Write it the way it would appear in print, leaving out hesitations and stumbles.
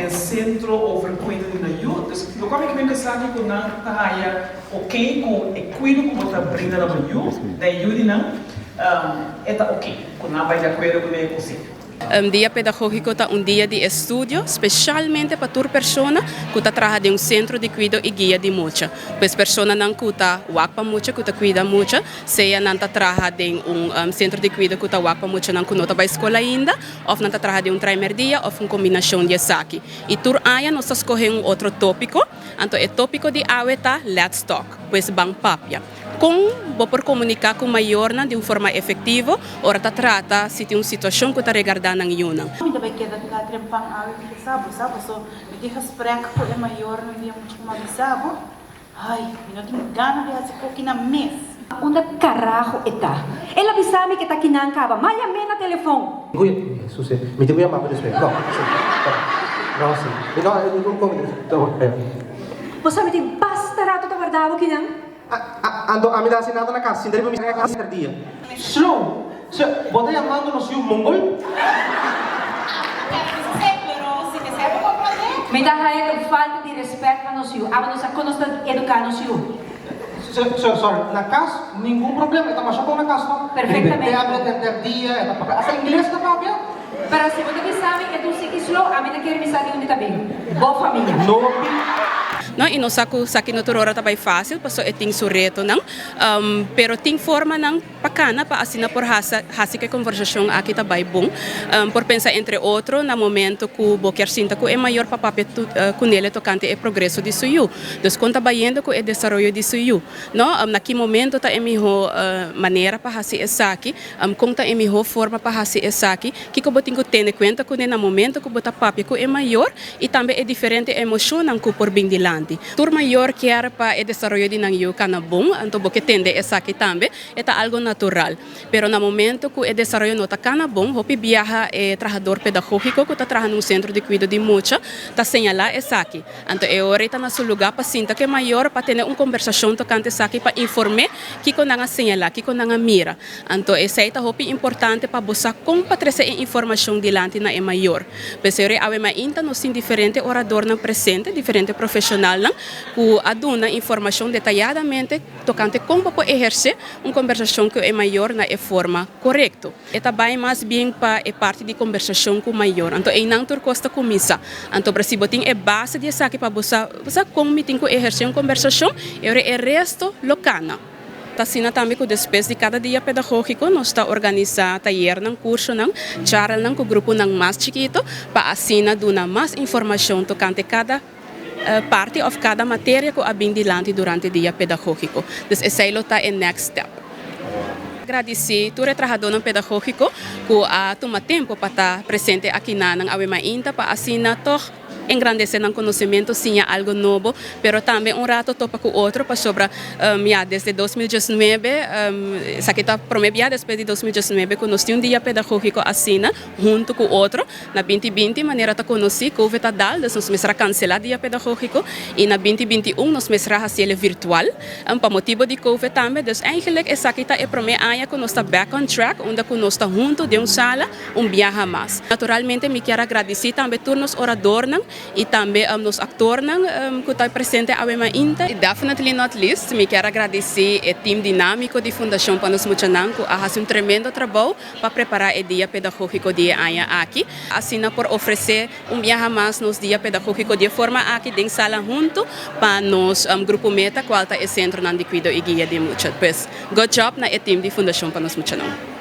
Den sentro over kuido di nan yu. Dus loke mi ke pensa aki ku nan ta haya ok ku e kuido ku bo ta brinda na bo yu, na e yu di nan, e ta ok ku nan bai di akuerdo kuné ku si. Un dia pedagógiko ta un dia di estudio spesialmente pa tur persona ku ta traha den un sentro di kuido i guia di mucha. Pues personanan ku ta wak pa mucha, ku ta kuida mucha, sea nan ta traha den un sentro di kuido ku ta wak pa muchanan ku no ta bai skol ainda òf nan ta traha den un traimerdia òf un kombinashon di esaki. I tur aña nos ta skohe un otro tópiko, anto e tópiko di awe ta Let's Talk, pues ban papia. Kon bo por komuniká ku mayornan di un forma efektivo ora ta trata si tin un situashon ku ta regardá nan yunan? Mi ta bai keda kla trempan awe mi ke sa bo sa paso mi tin gesprek ku e mayornan di e mucha ku mi a bisa bo ai mi no tin gana di hasi koki nan mes. Unda karaho e ta? El a bisa mi ke ta kinan kaba. Ma yam'é na telefon. Mi tin ku yama bo despues. No, si. No, si. No, Bo sa mi tin basta rato ta warda bo kinan. Anto ami ta hasi nada na kas, sinta riba mi henter dia. Slow! So, bo ta yamando nos yu mongol? Mi ta haya ta un falta di respet pa nos yu. Abo no sa kon nos ta eduka nos yu. Sir, sorry, na kas ningun problema, e ta masha bon na kas no. Perfectamente. Riba e tablet henter dia, e ta papia, hasta ingles e ta papia. Pero si bo ta bisa mi e ta un siki slow, ami ta kere bisa di unda ta bin. Bo famia. No bin. No, i nos sa ku esaki no tur ora ta bai fásil pasobra e tin su retonan, pero tin formanan pa kana pa asina por hasa hasi ku e konversashon aki ta bai bon. Por pensa entre otro na momento ku bo kier sinta ku e mayor pa papia kunele tokante e progreso di su yu. Dus kon ta bayendo ku e desaroyo di su yu, no? Na ki momento ta e mihó manera pa hasi esaki? Kon ta e mihó forma pa hasi esaki? Kiko bo tin ku tene kuenta kuné na momento ku bo ta papia ku e mayor i tambe e diferente emoshonnan ku por bin dilanti? Tur mayor kier pa e desaroyo di nan yu kana bon, anto bo ke tende esaki tambe, e ta algu natural. Pero na momento ku e desaroyo no ta kana bon, hopi biaha e trahador pedagógiko ku ta traha na un sentro di kuido di mucha ta señalá esaki. Anto e ora ei ta na su lugá pa sinta ku e mayor pa tene un kombersashon tokante esaki pa inform'é kiko nan a señalá, kiko nan a mira. Anto esei ta hopi importante pa bo sa kon pa trese e informashon dilanti na e mayor. P'esei ora ei awe mainta nos tin diferente oradornan presente, diferente profeshonalnan ku a duna informashon detayadamente tokante kon bo por ehersé un kombersashon ku e mayor na e forma korekto. E ta bai mas bien pa e parti di kombersashon ku mayor. Anto einan tur kos ta kuminsá. Anto pero si bo tin e base di esaki pa bo sa bo sa kon mi tin ku ehersé un kombersashon, e ora e resto lo kana. Ta asina tambe ku despues di kada dia pedagógiko nos ta organisá tayernan, kursonan, charlanan ku gruponan mas chikito pa asina duna mas informashon tokante kada parti òf kada materia ku a bin dilanti durante dia pedagógiko. Dus esei lo ta e next step. Gradisí tur e trahadónan pedagógiko ku a tuma tempu pa ta presente aki na nan awe mainta pa asina tòg engrandesé nan konosementu, siña algu nobo, pero tambe un rato topa ku otro pasobra ya desde 2019 esaki ta promé bia despues di 2019 ku nos tin un dia pedagógiko asina huntu ku otro. Na 2020 manera ta konosí, Covid a dal, dus nos mester a kanselá dia pedagógiko i na 2021 nos mester a hasiel virtual pa motibu di Covid tambe. Dus eigenlijk esaki ta e promé aña ku nos ta back on track unda ku nos ta huntu den un sala un biaha mas. Naturalmente mi kier a gradisí tambe tur nos oradornan i tambe nos aktornan ku ta presente awe mainta. I definitely not least mi kier a gradisí e team dinámiko di Fundashon pa nos Muchanan ku a hasi un tremendo trabou pa prepará e dia pedagógiko di e aña aki. Asina por ofresé un biaha mas nos dia pedagógiko di e forma aki den sala huntu pa nos grupo meta kual ta e sentronan di kuido i guia di mucha. Pues, good job na e team di Fundashon pa nos Muchanan.